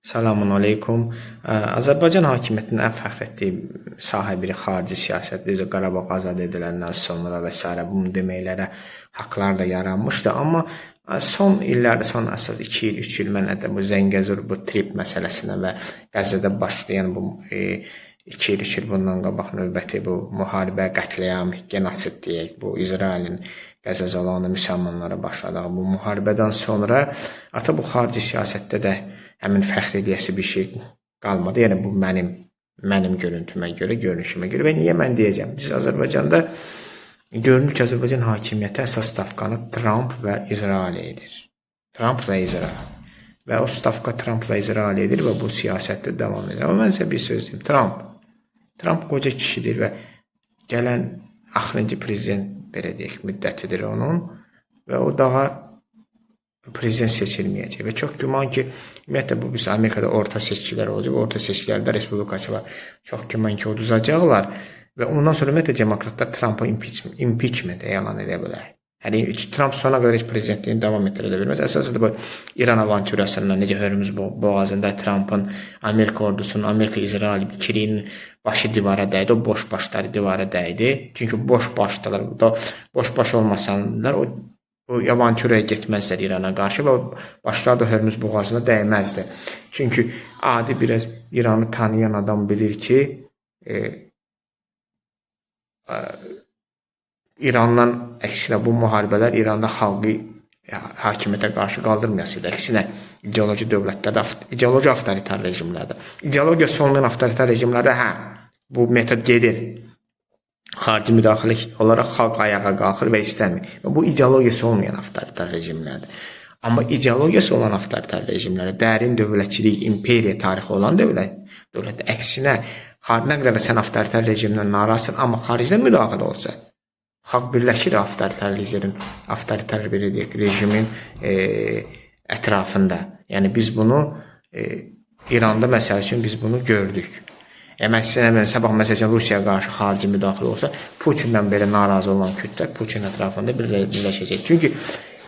Salamun aleykum. Azərbaycan hakimiyyətinin ən fəxr etdiyi sahə biri xarici siyasətdir. Qarabağ azad ediləndən sonra və sairə bunu deməklərə haqlar da yaranmışdı. Amma son illərdə, son əsas 2 il, 3 il mən hətta bu Zəngəzur, bu trip məsələsinə və Qəzzədə başlayan bu 2 il, 3 il bundan qabaq növbəti bu müharibə, qətliam, genosid deyək, bu İsrailin Qəzzə zolağında müsəlmanlara başladığı bu müharibədən sonra artıq bu xarici siyasətdə də həmin fəxr edəsi bir şey qalmadı. Yəni bu mənim görüntümə görə, görünüşümə görə və niyə mən deyəcəm? Biz Azərbaycanda görünür ki, Azərbaycan hakimiyyəti əsas stavkanı Tramp və İsrail edir. Tramp və İsrail. Və o stavka Tramp və İsrail edir və bu siyasətdə davam edir. Amma mən sizə bir söz deyim. Tramp qoca kişidir və gələn axırıncı prezident belə deyək, müddətidir onun və o daha prezident seçilməyəcək və çox güman ki, ümumiyyətlə bu biz Amerikada orta seçkilər olacaq. Orta seçkilərdə respublikaçılar çox güman ki, uduzacaqlar və ondan sonra ümumiyyətlə demokratlar Trumpa impeachment elan edə bilər. Yəni Trump sona qədər heç prezidentliyini davam etdirə bilməz. Əsasən də bu İran avanturasından necə Hörmüz boğazında Trumpın Amerika ordusunun, Amerika-İsrail ikiliyinin başı divara dəydi. O boş başları divara dəydi. Çünki boş başdılar. Da boş baş olmasalar o avanturaya getməzlər İrana qarşı və o başlar da Hörmüz boğazına dəyməzdi. Çünki adi biraz İranı tanıyan adam bilir ki, İrandan əksinə bu müharibələr İranda xalqı hakimiyyətə qarşı qaldırmayasıydı. Əksinə ideoloji dövlətlərdə, ideoloji avtoritar rejimlərdə, ideologiyası olmayan avtoritar rejimlərdə hə, bu metod gedir. Xarici müdaxilə olaraq xalq ayağa qalxır və istəmir. Və bu ideologiyası olmayan avtoritar rejimlərdir. Amma ideologiyası olan avtoritar rejimlərdə dərin dövlətçilik, imperiya tarixi olan dövlət əksinə nə qədər də sən avtoritar rejimdən narazısan, amma xaricdən müdaxilə olsa, xalq birləşir avtoritar liderin, avtoritar belə deyək, rejimin ətrafında. Yəni biz bunu İranda məsəl üçün biz bunu gördük. Məsələn, sabah məsəl üçün Rusiyaya qarşı xarici müdaxilə olsa, Putindən belə narazı olan kütlə Putin ətrafında birləşəcək. Çünki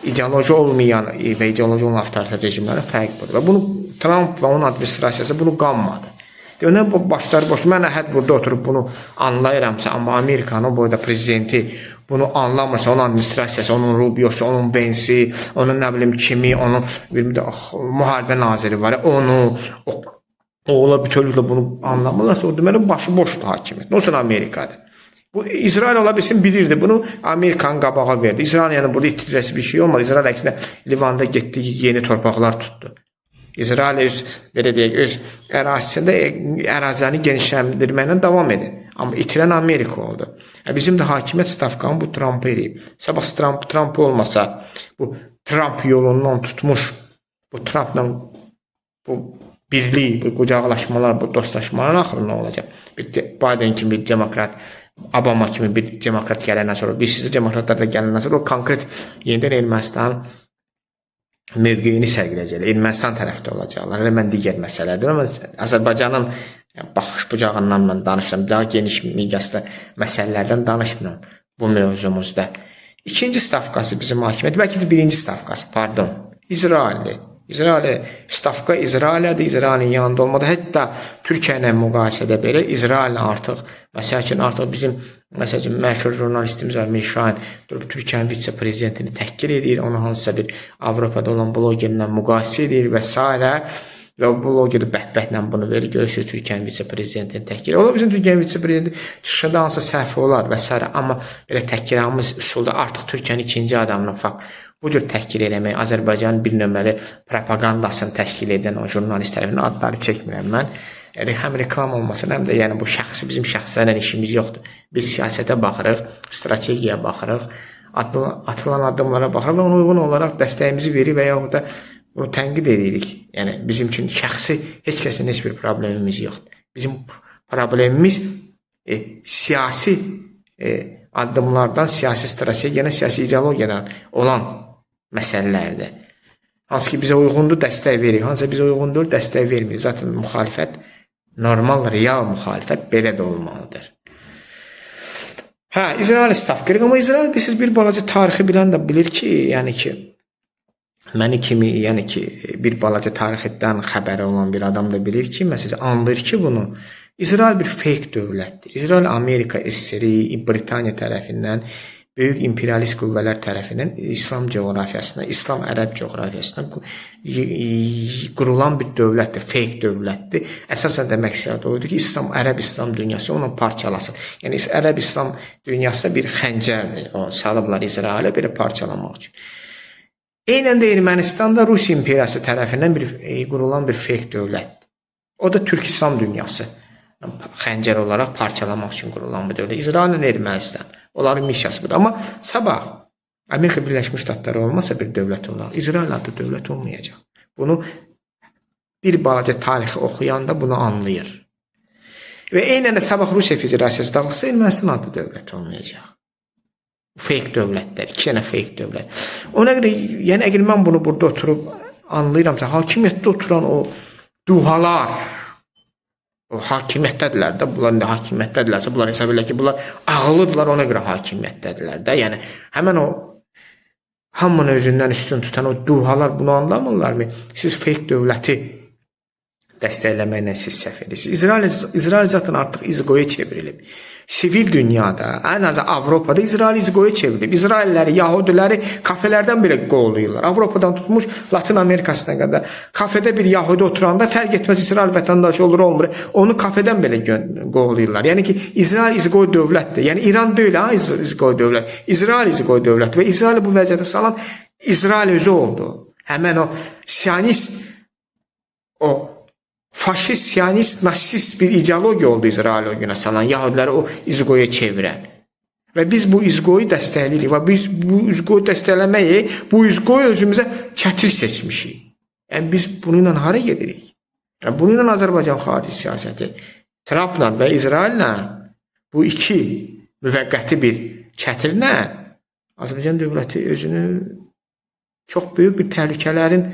ideoloji olmayan və ideoloji olan avtoritar rejimlərin fərq budur. Və bunu Trump və onun administrasiyası bunu qanmadı. Demək, bu başları boş. Mən əhəd burada oturub bunu anlayıramsa, amma Amerikanın o boyda prezidenti bunu anlamırsa, onun administrasiyası, onun Rubiosu, onun Vance-i, onun nə bilim kimi, onun bir də müharibə naziri var, onu o oğla bütövlüklə bunu anlamırlarsa, o deməli başı boşdur hakimiyyət. Nə olsun Amerikadır. Bu İsrail ola bilsin bilirdi bunu, Amerikanın qabağa verdi. İsrail yəni burada itirəsi bir şey olmadı. İsrail əksinə Livanda getdi, yeni torpaqlar tutdu. İsrail öz belə deyək, öz ərazisində ərazilərini genişləndirməklə davam edir. Amma itirən Amerika oldu. Bizim də hakimiyyət stavkanı bu Trump eləyib. Sabah Trump olmasa, bu Trump yolundan tutmuş, bu Trumpla bu birlik, bu qucaqlaşmalar, bu dostlaşmaların axırı nə olacaq? Bir Biden kimi bir demokrat, Obama kimi bir demokrat gələndən sonra, bir sizdə demokratlar da gələndən sonra o konkret yenidən Ermənistan mövqeyini sərgiləyəcəklər. Ermənistan tərəfdə olacaqlar. Hələ mən digər məsələdir, amma Azərbaycanın baxış bucağından mən danışıram. Daha geniş miqyasda məsələlərdən danışmıram bu mövzumuzda. İkinci stavkası bizim hakimiyyət, bəlkə də birinci stavkası, pardon, İsraildir. İsrail stavka İsraildir, İsrailin yanında olmadı. Hətta Türkiyə ilə müqayisədə belə İsrail artıq, məsəl üçün artıq bizim məsəl üçün məşhur jurnalistimiz var Mir Şahin durub Türkiyənin vitse-prezidentini təhqir edir, onu hansısa bir Avropada olan blogerlə müqayisə edir və s. Və o bloger bəhbəhlə bunu verir. Görürsünüz Türkiyənin vitse-prezidentini təhqir. Ola bilsin Türkiyənin vitse-prezidenti çıxışında hansısa səhv olar və s. Amma belə təhqiramiz üsulda artıq Türkiyənin ikinci adamının fakt bu cür təhqir eləmək Azərbaycanın bir nömrəli propagandasını təşkil edən o jurnalist tərəfindən adları çəkmirəm mən. Yəni həm reklam olmasın, həm də yəni bu şəxsi bizim şəxslərlə işimiz yoxdur. Biz siyasətə baxırıq, strategiyaya baxırıq, atılan addımlara baxırıq və ona uyğun olaraq dəstəyimizi veririk və yaxud da bunu tənqid edirik. Yəni bizim üçün şəxsi heç kəsin heç bir problemimiz yoxdur. Bizim problemimiz siyasi addımlardan, siyasi strategiyadan, siyasi ideologiyadan olan məsələlərdir. Hansı ki bizə uyğundur, dəstək veririk. Hansı bizə uyğun deyil, dəstək vermirik. Zaten müxalifət normal, real müxalifət belə də olmalıdır. Hə, İsrail stavka amma İsrail bilirsiniz bir balaca tarixi bilən də bilir ki, yəni ki Məni kimi, yəni ki, bir balaca tarixdən xəbəri olan bir adam da bilir ki, məsələn, anlayır ki bunu. İsrail bir fake dövlətdir. İsrail Amerika, SSR, Britaniya tərəfindən, böyük imperialist qüvvələr tərəfindən İslam coğrafiyasına, İslam ərəb coğrafiyasına qurulan bir dövlətdir, fake dövlətdir. Əsasən də məqsəd o idi ki, İslam, ərəb İslam dünyası onu parçalasın. Yəni ərəb İslam dünyası bir xəncərdir. O salıblar İsrailə belə parçalamaq üçün. Eynən də Ermənistan da Rusiya imperiyası tərəfindən bir qurulan bir fake dövlətdir. O da Türk İslam dünyası xəncər olaraq parçalamaq üçün qurulan bir dövlət. İsraillə Ermənistan. Onların missiyası budur. Amma sabah Amerika Birləşmiş Ştatları olmasa bir dövlət olaraq İsrail adlı dövlət olmayacaq. Bunu bir balaca tarixi oxuyan da bunu anlayır. Və eynən də sabah Rusiya Federasiyası dağılsa Ermənistan adlı dövlət olmayacaq. Fake dövlətlər, iki dənə fake dövlət. Ona görə, yəni əgər mən bunu burada oturub anlayıramsa, hakimiyyətdə oturan o duhalar, o hakimiyyətdədirlər də, bunlar indi hakimiyyətdədirlərsə, bunlar hesab edirlər ki, bunlar ağıllıdırlar, ona görə hakimiyyətdədirlər də. Yəni həmən o hamını özündən üstün tutan o duhalar bunu anlamırlarmı? Siz fake dövləti dəstəkləməklə siz səhv edirsiniz. İsrail zaten artıq izgoya çevrilib. Sivil dünyada, ən azı Avropada İsrail izgoya çevrilib. İsrailləri, Yahudiləri kafelərdən belə qovlayırlar. Avropadan tutmuş Latin Amerikasına qədər. Kafedə bir Yahudi oturanda fərq etməz İsrail vətəndaşı olur, olmur. Onu kafedən belə qovlayırlar. Yəni ki, İsrail izgoy dövlətdir. Yəni İran deyil ha, izgoy dövlət. İsrail izgoy dövlət və İsrail bu vəziyyətə salan İsrail özü oldu. Həmən o siyonist, o faşist, siyonist, nasist bir ideologiya oldu İsrail o günə salan, Yahudiləri o izgoya çevirən. Və biz bu izgoyu dəstəkləyirik və biz bu izgoyu dəstəkləməyi, bu izgoyu özümüzə çətir seçmişik. Yəni biz bununla hara gedirik? Yəni bununla Azərbaycan xarici siyasəti Trampla və İsraillə bu iki müvəqqəti bir çətirlə Azərbaycan dövləti özünü çox böyük bir təhlükələrin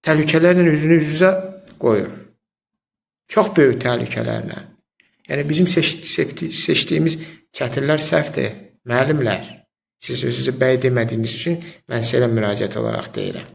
təhlükələrlə üzünü üz-üzə qoyur. Çox böyük təhlükələrlə. Yəni bizim seçdiyimiz çətirlər səhvdir. Müəllimlər, siz özünüzü bəy demədiyiniz üçün mən sizə elə müraciət olaraq deyirəm.